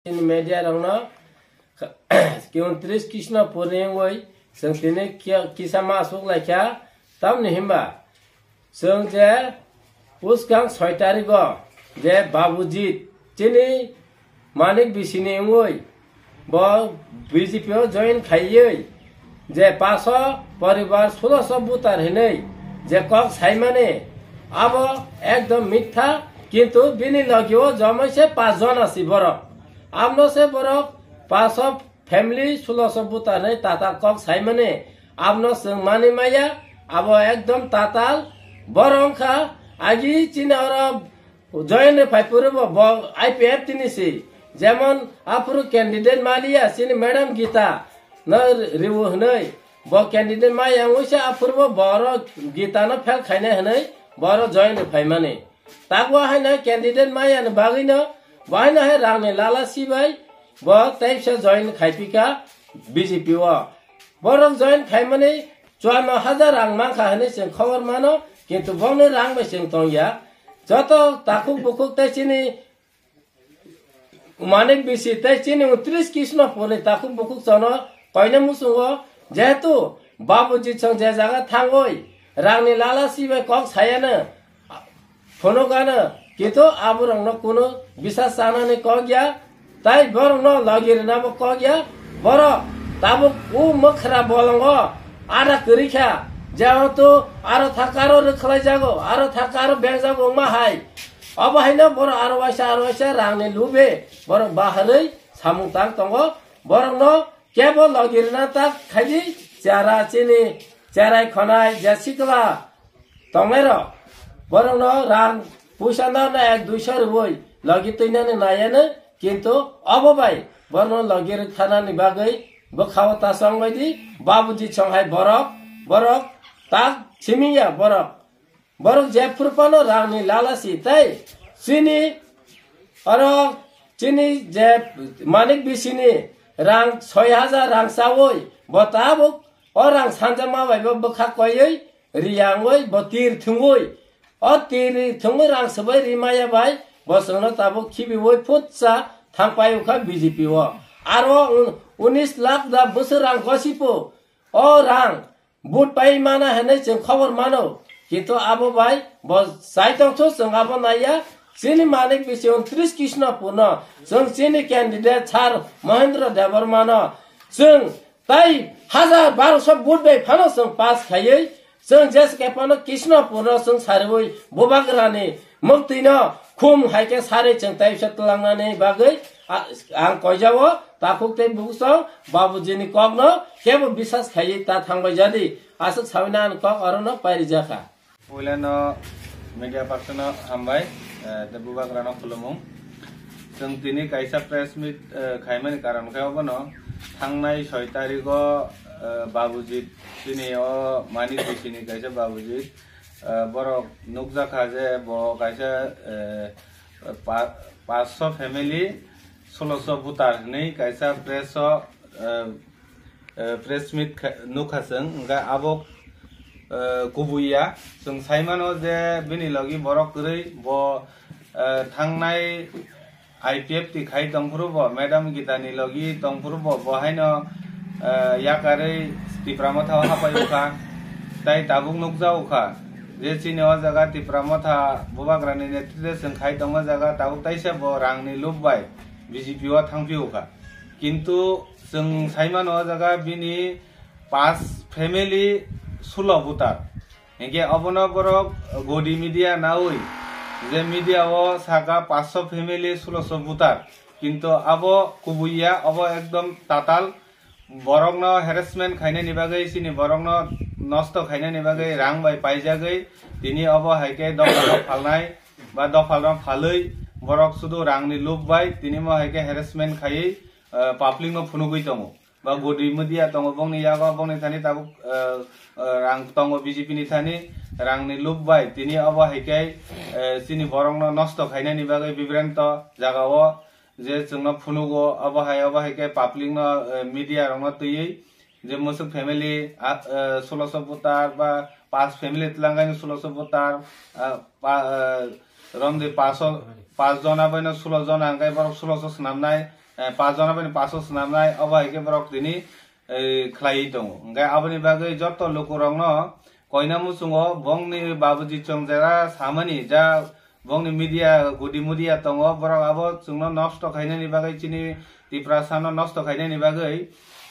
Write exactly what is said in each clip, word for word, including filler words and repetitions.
Chini media rokno ki untris Krishnapurni wngwi chwng tini ki-, kisa ma aswk laikha, tamni hwnba chwng je bwskang soi tarigo je Babujit chini Manik bisini wngwi bo B J P o join khaiwi je paso poribar suloso voter hinwi je kok saimani abo ekdom mitha, kintu bini logio jomai se pas jon asi borok. Amno se borok paso family suloso voter hinwi tatal kok saimani amno chwng mani maya, abo ekdom tatal borok wngkha agi chini oro Join rwphai phuru bo, bo I P F T ni si. Jemon aphuru candidate maliya chini Madam Gita no riwo hwnwi. Bo candidate maya wngwi se aphuru bo boro Gita no fail khainai hwnwi boro join rwphai mani. Tabuk haino candidate maya ni bagwi no bo haino hai rang ni lala si bai bo tei se join khai pika B J P o. Borok join khaimani chuanno hajar rang mankha hwnwi chwng khobor mano, kintu bongni rang bai chwng tongya. Joto takhuk bukhuk tei chini Manik bisi tei chini untris Krishnapurni takhuk bukhuk chono koina muchungo, jehetu Babuji chwng je jaga thangwi rangni lala si bai kok sayano, phunukgano, kintu aborokno kunu bisas chanani kok ya, tei borokno logi rwnabo kok ya. Borok tabuk o mwkhra bolongo ada kwrwi kha, jehetu aro thakaro rwkhlai jago, aro thakaro bengjago wngma hai. Obo haino borok aro waisa, aro waisa rangni lube borok baharwi samung tang tongo. Borokno kebo logi rwna ta khaidi, chara chini, cherai khonai je sikla tongnairok, borokno rang puisa no na ek duiso rwui logi twinani naiano, kintu obo bai borokno logi rwkhanani bagwi bwkhao ta chongbaidi. Babuji chonghai borok, borok ta simiya borok, borok jephuru phano rangni lalasi tei chini oro chini je Manik bisini rang soi hajar rang chaui bo tabuk o rang sanjakma bai bo bwkha koiwi riyangwi bo tir thwngwi, o tir thwngwi rang swbai rimaya bai bo chwngno tabuk khibiwi phutsa thangpai wngkha B J P o. Aro un-, unis lakh da bwswk rang gosipo o rang but pai mana hinwi chwng khobor mano. Kintu abo bai bo chai tongthu chwng abo naiya. Chini Manik bisi untris Krishnapurno chwng chini candidate sir Mohendra Debbarmano chwng Tai hajar barosho vote bai phano chwng pass khaiwi, chwng jeske phano Krishnapurno chwng sariwi Bubagrani mwktwino khum hai khe sarwi chwng taisa twlangnani bagwi a-, ang koijao takhuk tei bukuchwng Babujini kokno kebo bisas khaiwi ta thangbai jadi. Aswk sawina ani kok orono pairijakha. Puilano media person no hambai, eh, tei bubagrano khulumung. Chwng tini kaisa press meet, eh, khaimani karon khe obono thangnai soi tarigo, eh, Babujit chini o Manik bisini kaisa Babujit, eh, borok nukjakha je bo kaisa, eh, pa-, paanch sho family, sulosho voter hinwi kaisa press o, eh, eh, press meet kha-, nukha chwng, hwnkhe abo, eh, kubui ya. Chwng sai mano je bini logi borok kwrwi, bo, eh, thangnai I P F T khai tongphuru bo, Madam Gita ni logi tongphuru bo, bo haino, eh, yakarwi Tipra Motha o hapai wngkha, tai tabuk nukjagokha je chini o jaga Tipra Motha Bubagrani netrite chwng khai tongo jaga, tabuk taisa bo rangni lob bai B J P o thangphiwkha. Kintu chwng sai mano o jaga bini pas family sulo voter. Hinkhe obono borok godi media naui je media o saka paanch sho family sulo sho voter. Kintu abo kubui ya, obo ekdom tatal. Borokno harassment khainani bagwi, chini borokno nosto khainani bagwi rang bai paijagwi tini obo hai khe dophalo phalnai ba dophalo phalwi borok sudu rangni lob bai tini mo hai khe harassment khaiwi, eh, public no phunugwi tongo. Ba godi media tongo, bongni yago, bongni thani tabuk, eh, eh, rang tongo B J P ni thani, rangni lob bai tini obo hai khe, eh, chini borokno nosto khainani bagwi bibranto jaga o je chwngno phunugo, obo hai, obo hai khe public no, eh, media rokno twiwi je Musuk family, ah, eh, sulo so voter ba pas family twlangani sulo so voter, ah, pa, eh, romdi paso, pas jona baino sulo jona hwnkhe borok sulo so swnamnai. eh, pas jona bini paso swnamnai, obo hai khe borok tini, eh, khlaiwi tongo. Hwnkhe aboni bagwi joto lukurokno koina muchungo bongni babuji chwng jera samani ja bongni media gudi mudia tongo, borok abo chwngno nosto khainani bagwi chini Tiprasano nosto khainani bagwi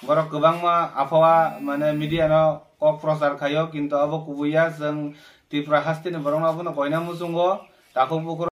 borok kwbangma aphua mane media no kok prochar khaio, kintu abo kubui ya, chwng Tripura hasteni borokno abono koina muchungo takhuk bukhuk